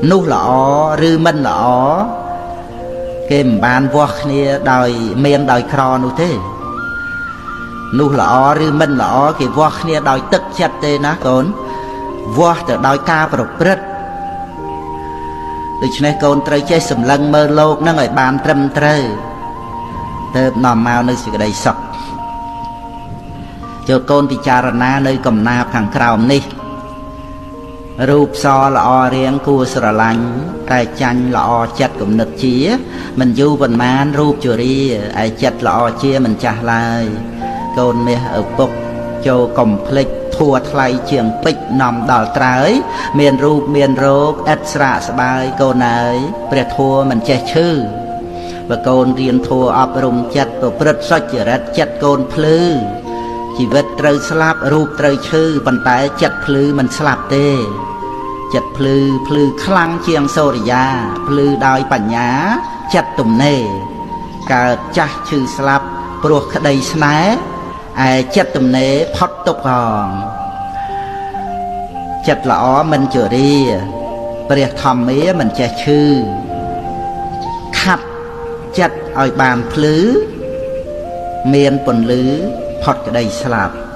នោះល្អឬមិនល្អគេមិនបានវាស់គ្នាដោយមានដោយក្រនោះទេនោះល្អឬមិនល្អគេវាស់គ្នាដោយទឹកចិត្តទេណាកូនវាស់ទៅដោយការប្រព្រឹត្តដូច្នេះកូនត្រូវចេះសម្លឹងមើលលោកនឹងឲ្យបានត្រឹមត្រូវទៅនាំមកនៅសេចក្តីសុខចូលកូនពិចារណានៅកំណាបខាងក្រោមនេះរូបសល្អរៀងគួរស្រឡាញ់តែចាញ់ល្អចិត្តគំនិតជាមិនយូរប៉ុន្មានរូបជរាឯចិត្តល្អជាមិនចាស់ឡើយកូនមាសឪពុកចូលកុំភ្លេចធัวថ្លៃជាងពេជ្រនាំដល់ត្រើយមានរូបមានរោគឥតស្រាកស្បាយកូនអើយព្រះធัวមិនចេះឈឺបើកូនរៀនធัวអប់រំចិត្តប្រព្រឹត្តសុចរិតចិត្តកូនភ្លឺជីវិតត្រូវស្លាប់រូបត្រូវឈឺប៉ុន្តែចិត្តភ្លឺមិនស្លាប់ទេចិត្តភ្លឺភ្លឺខ្លាំងជាងសូរិយាភ្លឺដោយបញ្ញាចិត្តទំនេរកើតចាស់ឈឺស្លាប់ព្រោះក្តីស្នេហ៍ឯចិត្តទំនេរផុតទុក្ខផងចិត្តល្អមិនជរាព្រះធម្មាមិនចេះឈឺខាត់ចិត្តឲ្យបានភ្លឺមានពន្លឺផុតក្តីស្លាប់។